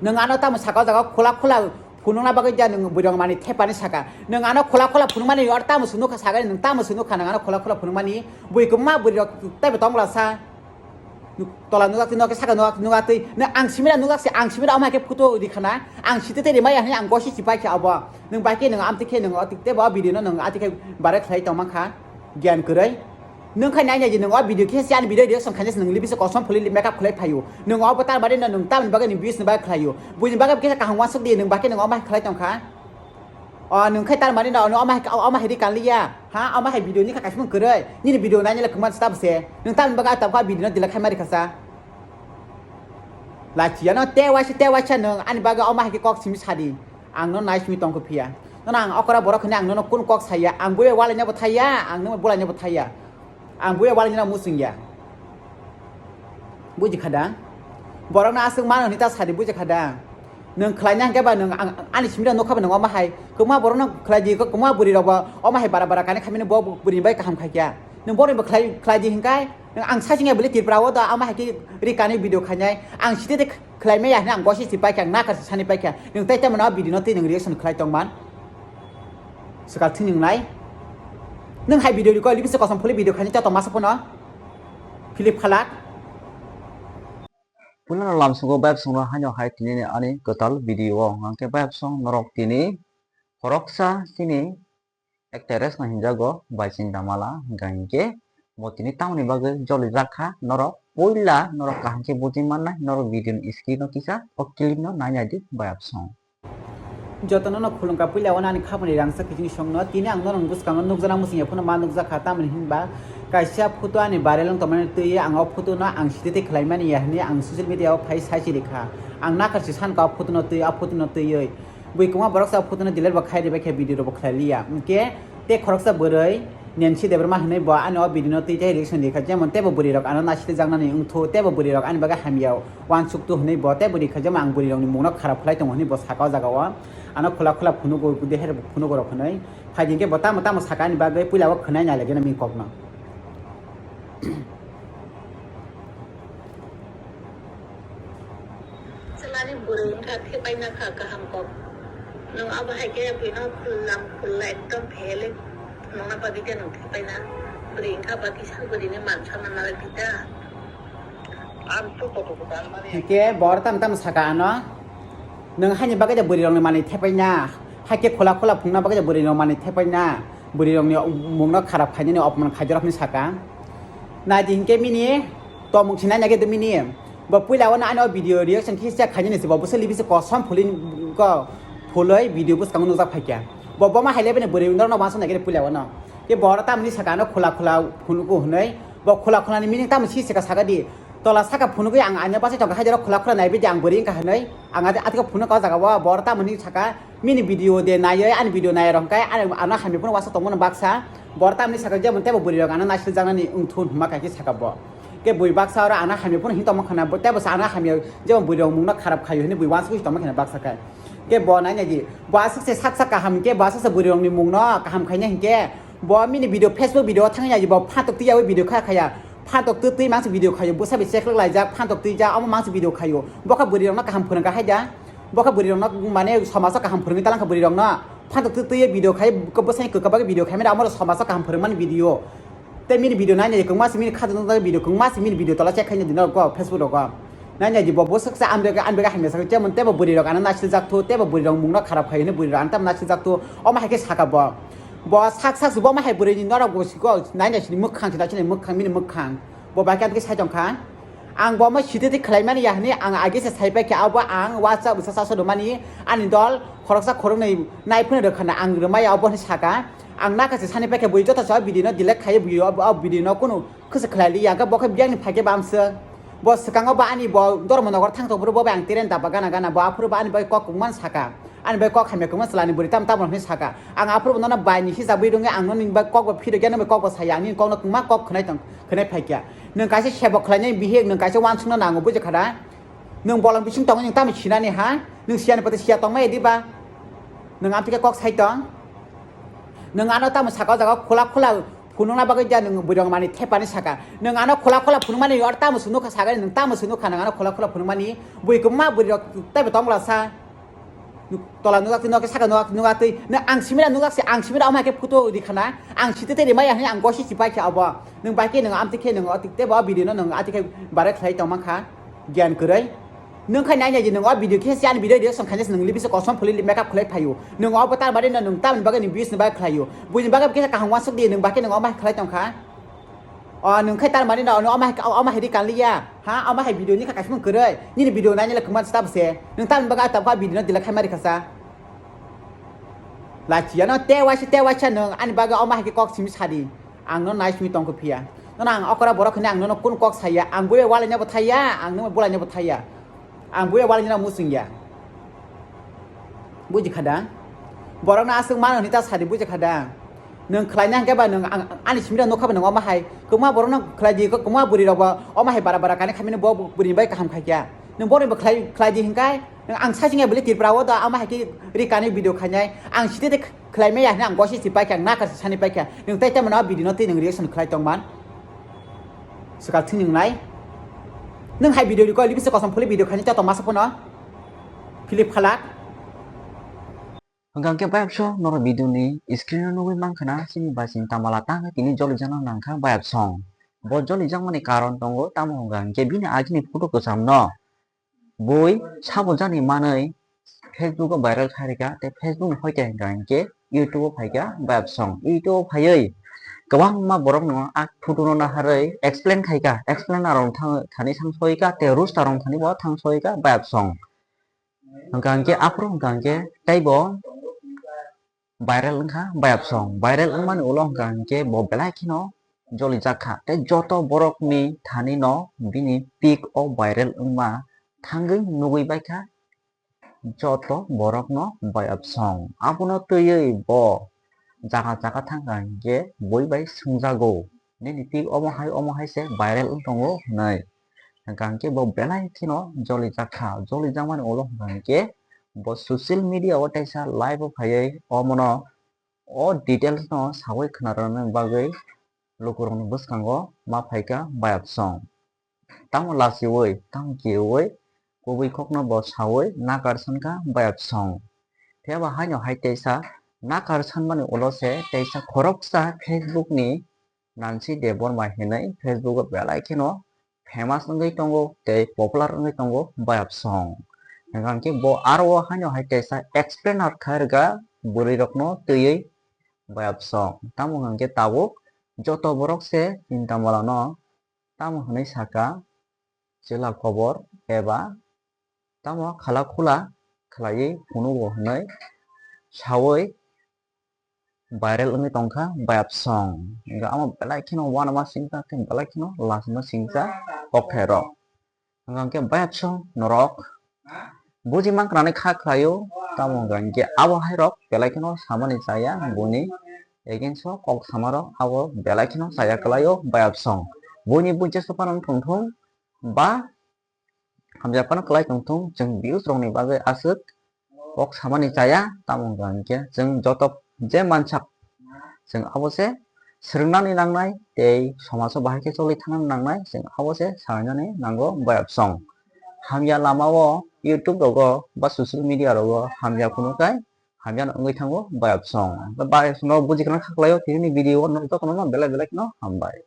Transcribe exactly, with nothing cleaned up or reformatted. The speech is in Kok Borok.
Nwng ano tamo saka o jaga o khula khula phunukna bagwi ja nwng bwrwi rok mani thepani saka. Nwng ano khula khula phunukmani or tamo se nukha sagani, nwng tamo se nukha nwng ano khula khula phunukmani. Bwrwi kwbangma bwrwi rok teibo tong bwla sa. Nuk-, tola nukjak twi, nok saka nukjak, nukjak twi. Nwng ang simira nukjak se, ang simira omo hai khe photo ri khana. Ang site tei rimaya hwnwi ang gosi si pai kha obo. Nwng bai khe nwng amtwi khe nwng o tei bo video no nwng ati khe barai khlai tong man kha. Giyan kwrwi. Nwng khai nai nai di, nwng o video khe se ani video reaction khainai se nwng libise kosom phuli makeup khlai phaio. Nwng o bo tar bari no nwng tamni bagwi nwng views ni bagwi khlaio. Buini bagwi khe kaham uansuk di, nwng bakhe nwng omo hai khlai tong kha. O nwng khai tar mani no, omo hai, omo hai ri kan liya. Ha, omo hai video ni kha kaisa mung kwrwi. Nini video nai nai le kwma sta bwse. Nwng tamni bagwi tabkha video no delete khai mari khasa. Lachiya no te waisa, te waisa nwng ani bagwi omo hai khe kok simi sadi. Ang no nai simi tong kho phiya. Nono ang okra borok hwnwi ang nono kun kok saya. Ang buya walai no bo thaya, ang no bulai no bo thaya. Ang buya walai no musung ya. Buji khada. Borok no aswk mano hwnwi ta sadi buji khada. Nwng khlai na hwnkhe ba nwng ang, ani simi rok nukha ba nwng omo hai. Kwma borok no khlai di, kwma bwrwi rok bo omo hai bara bara kani khamini bo bwrwi ni bai kaham khai kya. Nwng borok ni bo khlai, khlai di hwnkhe nwng ang sasing ya bwle Tripura o da omo hai khe ri kani video khainai. Ang site de khlai maya hwnwi ang gosi si paikha, ang nakar si sani paikha. Nwng tei tamo no video no twi nwng reaction khlai tong man. Swkal thwng nai. Nwng hai video record, libise kosom phuli video khaini joto masa phano. Philip khalak. Puila no lamsongo bayapsong rok haino hai tini ni ani kwtal video o hwnkhe bayapsong norok tini khoroksa chini actress no hinjago Baiching Damala, hwnkha hinkhe bo tini tamoni bagwi jolijak kha norok, puila norok kaham khe bujui mannai, norok video ni screen o kisa o clip no nai nai di bayapsong. Jotono no khulumkha, puila o ani khapani rangchak kiching songno tini ang norok bwskango nukjana muchungya phano ma nukjakha, tamoni hinba kaisa photo ani viral wng tongmani twi ang o photo no ang site tei khlaimani ya hwnwi ang social media o phai sai chiri kha. Ang nakar si sankha o photo no twi, o photo no twiwi. Bui kwma borok sa photo no delete bo khai ribai khe video rok bo khlai liya. Hwnkhe tei khoroksa bwrwi Nancy Debbarma hwnwi bo ani o video no twi tei reaction rikha, jemon teibo bwrwi rok ano naisitjaknani wngthu, teibo bwrwi rok ani bagwi hamya uansuktu hwnwi bo teibo rikha, jemon ang bwrwi rokni mungno kharap khlai tongo hwnwi bo saka o jaga o. Ano khula khula phunugo, deher phunugo rok hwnwi. Phaidi hwnkhe bo tamo tamo saka ani bagwi puila o khwnai nai lagina mini kokno. Chwlani bwrwi wngkha thepaina kha kaham kok. Nwng abo hai khe bwino khullam khulla ekdom phele phunukna bagwi de nwng thepaina. Bwrwi wngkha ba kisa bwrwini man saman nalai di da. Hwnkhe bo oro tamo tamo saka ano. Nwng haini bagwi de bwrwi rokni manwi thepaina. Hai khe khula khula phunukna bagwi de bwrwi rok manwi thepaina. Bwrwi rokni mungno kharap khainani opman khaijak rok hinwi saka. Naidi hinkhe mini tomung sinai nai khe mini. Bo puila o ani o video reaction khe check khainani se bo bwswk libise kosom phulwi ko phulwi video bwskango nukjak phaikha. Bo boma hai lebeni bwrwi norokno uansuk nai khe puila o no. Khe bo oro tamni saka ano khula khula phunugo hwnwi. Bo khula khulani meaning tamo si sika saka di. Tola saka phunugwi ang ani bachai tongkha, haidero khula khula naibi di ang bwrwi wngkha hwnwi. Ang ati, atiko phunuk o jaga o bo oro tamoni saka. Mini video de naiwi, ani video nai rok hwnkhe ani ano hamya phano uansuk tongmani baksa. Bo oro tamni saka jemon teibo bwrwi rok ano naisirjaknani wngthun hwnma khe saka bo. Khe bui baksa oro ano hamya phano hin tongma khana, teibo sa ano hamya jemon bwrwi rok mungno kharap khaio hwnwi bui uansuk tongma khana baksa khe. Khe bo nai nai di, bo aswk se sak sak kaham khe bo aswk se bwrwi rokni mungno kaham khaina hinkhe bo mini video, Facebook video o thangwi nai di, bo phatok twi yaui video kha khaya. Phantok twi twi mangsi video khaio, bwsa bai cheklok laijak, phantok twi ja, omo mangsi video khaio. Bo kha bwrwi rokno kaham phwrwng kha haida. Bo kha bwrwi rokno mane somajo kaham phwrwngwi talangkha bwrwi rokno. Phantok twi twi video khai bwsani kwkabagwi video khai mani amo somajo kaham phwrwngmani video. Tei mini video nai nai kwngma si mini khato nukjak video kwngma si mini video tola check khai nai di norok Facebook rogo. Nai nai di bo bwswk sa amrega amrega hamya sakhe jemon teibo bwrwi rok ano naisijak thu teibo bwrwi rok mungno kharap khai hwnwi bwrwi rok ano tamo naisijak thu omo hai khe saka bo. Bo sak sak si bo omo hai bwrwi ni norok bo siko nai nai sini mwkhang si nai sini mwkhang mini mwkhang. Bo bai khe amtwi sai tong kha. Ang bo omo site tei khlai mani ya hwnwi ang age se sai pai khe abo ang WhatsApp bwsa saso rwmani ani dol khoroksa khoroknwi nai phano rwkha na ang rwmaya obo hwnwi saka. Ang naka se sani pai khe bui joto sa video no delete khai bui o video no kunu khwsa khlai li ya khe bo khe biyang ni phai khe bam se. Bo swkango bo ani bo Dharmanagar thang tong phuru bo bai ang train daba gana gana bo aphuru bo ani bai kok kwmani saka. Ani bai kok hamya kwmani swlani bwrwi tam tamo hwnwi saka. Ang aphuru bo nono bai ni hisa bui rwngwi ang noni bai kok bo phirogya noni bai kok bo saya ang nini kok no kwma kok khwnai tong khwnai phaikya. Nwng kaisa sebo khlainai bihik nwng kaisa uansukna nango buji khada. Nwng bolong bising tongwi nwng tamo sinani ha? Nwng siyani pate siya tongmaya diba? Nwng amtwikhe kok sai tong. Nwng ano tamo saka o jaga khula khula Phunukna bagwi da nwng bwrwi rok mani thepani saka. Nwng ano khola khola phunukmani or tamo swnukha sagani, nwng tamo swnukha nwng ano khola khola phunukmani. Bui kwbangma bwrwi rok teibo tongla sa. Nuk-, tola nukjak twi, nok saka nukjak, nukjak twi. Nwng ang simira nukjak se, ang simira omo hai khe photo ri khana. Ang site tei rimaya hwnwi ang gosi chipai kha obo. Nwng bai khe nwng amtwi khe nwng otik teibo o video no nwng ati khe bare khlai tong mankha. Gyan kwrwi. Nwng khai nai nai je nwng o video khe se ani video reaction khainai se nwng lipise kosom phuli makeup khlai phaio. Nwng obo tar mani no nwng tamni bagwi nwng views ni bagwi khlaio. Buini bagwi khe kaham wansuk di nwng bai khe nwng omo hai khlai tong kha. O nwng khai tar mani no omo hai, omo hai ri kanliya. Ha, omo hai video ni kha kaisa mung kwrwi. Nini video nai nai le kwman sta bwse. Nwng tamni bagwi tabkha video no delete khai mari khasa. Lachiya no te waisa te waisa nwng ani bagwi omo hai khe kok simi sadi. Ang no nai simi tongkho phiya. Nono ang okra borok hwnwi ang nono kun kok saya. Ang buibai walaina bo thaiya, ang nono bulaina bo thaiya. Ang buibai walaina muchungya. Buji khada? Borok no aswk mano hwnwi ta sadi buji khada? Nwng khlaina hwnkhe ba nwng ang, ani simira nukha ba nwng omo hai. Kwma borok no khlai di, kwma bwrwi rok bo omo hai bara bara kani khamini bo bwrwi bai kaham khaikya. Nwng borok bo khlai, khlai di hwnkhe nwng ang sachingya bwle Tripura o da omo hai khe ri kani video khainai. Ang site de khlai maya hwnwi ang gosi si paikha, ang nakar si sani paikha. Nwng tei tamo no video no tei nwng reaction khlai tong man. Swkang thwng nwng nai. Nwng hai video record, libise kosom phuli video khaini chato masa phone. Philip khalak. Hwnkha hwnkhe bayapso norok video ni screen o nugwi mankha na chini bai chini tamala tangwi tini jolijak nangkha bayapsong. Bo jolijak mani karon tongo, tamo hwnkha hwnkhe bini agini photo kwcham no bui sabo jani manwi Facebook o viral khairikha, tei Facebook ni hoite hwnkha hwnkhe YouTube o phaikha bayapsong. YouTube o phaiwi kwbangma borok no a photo no naharwi explain khaikha, explain narok thang-, thani thang soika, tei roaster rok thani bo thang soika bayapsong. Hwnkha hwnkhe aphuru hwnkha hwnkhe teibo viral wngkha bayapsong. Viral wngmani ulo hwnkha hwnkhe bo belai kheno jolijak kha. Tei joto borokni thani no bini pic o viral wngma thangwi nugwi baikha joto borokno bayapsong. Abono twiwi bo jaga jaga thangkha hwnkhe bui bai swngjago, "Nini pic omo hai omo hai se viral wng tongo," hwnwi. Hwnkha hwnkhe bo belai kheno jolijak kha. Jolijakmani ulo hwnkha hwnkhe bo social media o teisa live o phaiwi omono o details no sawi khwnarwna bagwi lukurokni bwskango ma phaikha bayapsong. Tamo lachiui, tamo kiui, kubui kokno bo saui nakar sankha bayapsong. Phiya ba haino hai teisa nakar sanmani ulo se teisa khoroksa Facebook ni Nancy Debbarma hinui Facebook o belai kheno famous wngwi tongo tei popular wngwi tongo bayapsong. Hwnkha hwnkhe bo aro o haino hai teisa explainer khairwkha bwrwi rokno twiwi bayapsong. Tamo hwnkha hwnkhe tabuk joto borok se Chintamala no tamo hwnwi saka, chwla kobor eba tamo khala khula khlaiwi phunugo hwnwi saui viral wngwi tongkha bayapsong. Hwnkhe amo belai kheno uanama singkha tei belai kheno lachima singcha kokthairok. Hwnkha hwnkhe bayapsong norok buji mankha nani kha khlaio, tamo hwnkha hwnkhe abo hairok belai kheno samani chaya, buini against o kok samarok abo belai kheno chaya kwlaio bayapsong. Buini buicha sophano wng tongthung ba hamya phano kwlai tongthung, chwng views rokni bagwi aswk kok samani chaya, tamo hwnkha hwnkhe chwng joto je mansak chwng abo se swrwngnani nangnai tei somajo bahai khe choli thangnani nangnai, chwng abo se salainani nango bayapsong. Hamya lama o YouTube rogo ba social media rogo hamya phunuknai hamya no wngwi thango bayapsong. Bayapsong no buji kwrwng kha kwlaio, tini ni video no jotono no belai belai kheno hambai.